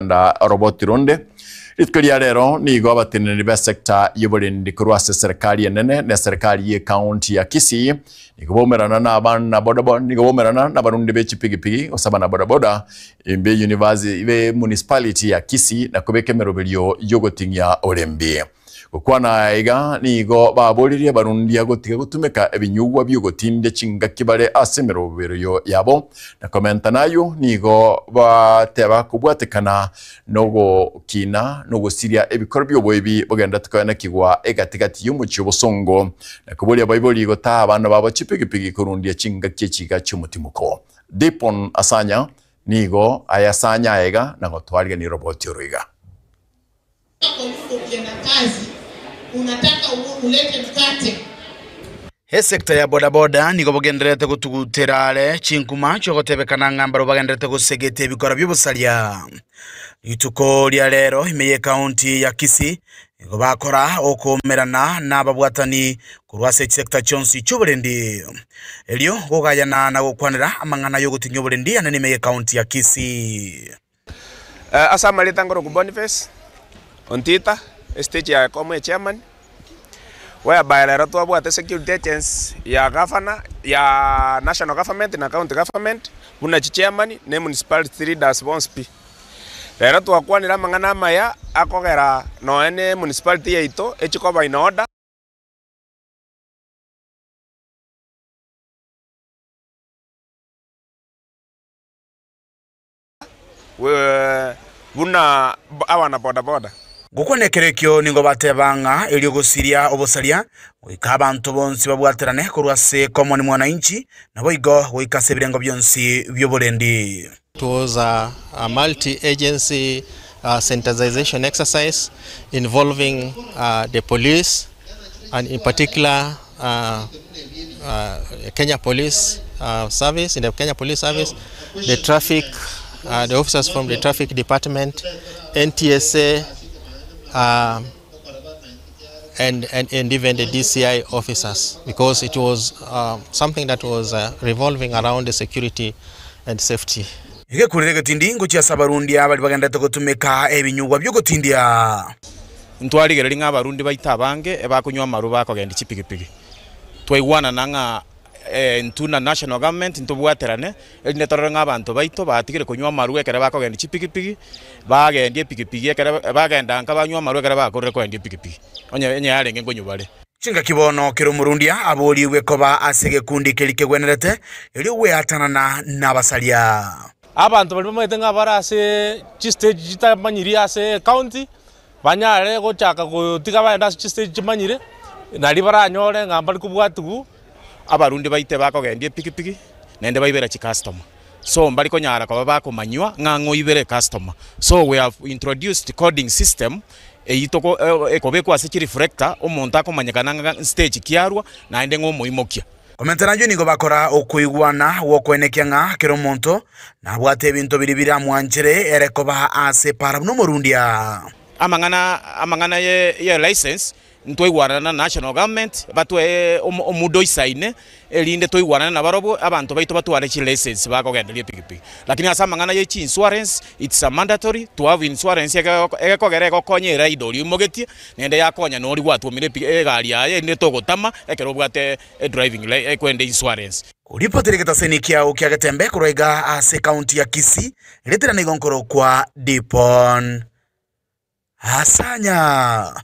Kogenda oroboti ronde. Rituko ria rero nigo abateneneri b'esecta y'oborendi korwa ase eserekari enene na eserekari y'ecounty ya Kisii nigo baumerana na abana bodaboda nigo baumerana na abarundi be chipigipigi gose abana bodaboda be universi be municipality ya Kisii na kobeka emeroberio y'ogoting'ia orembi. Gokwana aya iga nigo baboririe abarundia gotiga gotumeka ebinyugwa bi'ogotindia chingaki bare ase emeroberio yabo, na komenta nayio nigo bateba kobwatekana nogokina nogosiria ebikoro bi'oboibi bogenderete koenekigwa egati-gati y'omochie obosongo, na koboria abaibori gotaa abana babo chipigipigi korundia chingaki echiga chi'omotimoko. Dipon Asanya nigo ayasanya aya iga na gotwarigania roboti oro iga. Esecta ya bodaboda nigo bogendererete gotugutera are chinkuma chi'ogotebekana ng'a mbarabwo bagendererete gosegeta ebikora bi'obosaria. Rituko ria rero ime y'ecounty ya Kisii nigo bakora okoumerana nababwatani korwa ase chisecta chionsi chi'oborendi erio gogayana na gokwanera amang'ana y'ogotinyia oborendi ande nime y'ecounty ya Kisii. Ase amarieta nkorokwa Boniface Ontita, estage ya Ecomo echairman, whereby rero twabwate security agents ya gavana ya national government na county government buna chichairman na emunicipality leaders bonsi pi. Rero twakwanire amang'ana amaya akogera nonya ne emunicipality yaito echi koba in order. Buna abana bodaboda. Gokwana ekero ekio nigo bateba ng'a erio gosiria obosaria, goika abanto bonsi babwaterane korwa ase common mwananchi, naboigo goika ase ebirengo bionsi bi'oborendi. It was a multi-agency sensitization exercise involving the police and in particular Kenya Police Service, in the Kenya Police Service, the traffic, the officers from the traffic department, NTSA, and, and, and even the DCI officers, because it was something that was revolving around the security and safety. Egekurero egetindi ngochia ase abarundia baria bagenderete gotumeka ebinyugwa bi'ogotindia. Ntwarigereria ng'a abarundi baito abange ebakonywa amarwa bakogendia chipigipigi. Twaigwanana ng'a intwe na national government ntobwaterane, erinde torore ng'a abanto baito batigire konywa amarwa ekero bakogendia chipigipigi, bagendia epigipigi ekero bagenda nka banywa amarwa ekero bakorire kogendia epigipigi, onye onye yarenge nkonywa bare. Chingaki bono kera omorundia aborigwe koba ase egekundi keria kegwenerete, erio gweatanana nabasaria. Abanto baria bamaete ng'a bare ase chistage chitamanyiri ase ecounty, banyare gochaka gotiga bagende ase chistage chimanyire, nario baranyore ng'a mbari kobwatigwa. Abarundi baito bakogendia epikipiki, naende baibera chicustomer, so mbari konyara koba bakomanywa ng'a ng'o oibere ecustomer. So we have introduced coding system eyio toko ekobekwa ase chireflector, omonto akomanyekana ng'a stage ki arwa, naende ng'o omoimokia. Komentera ayio nigo bakora okoigwana gw'okoenekia ng'a kera omonto nabwate ebinto biria biramwanchere ere koba ase epaara buna omorundia. Amang'ana amang'ana ye ye license ntwaigwanana na national government batwe omuda oisaine erinde toigwanane nabarobwo abanto baito batware chilicence bakogenderia epikipiki. Lakini ase amang'ana ye chiinsurance it's a mandatory to have insurance egekogera egokonya erider oria oimogetie naende yakonya noria gwatwomire egari yaye erinde togotama ekero obwate edriving ekwende insurance. Koripotera egetaseni kiao kia Getembe korwa iga ase ekaunti ya Kisii, ritera nigo nkorokwa Dipon Asanya.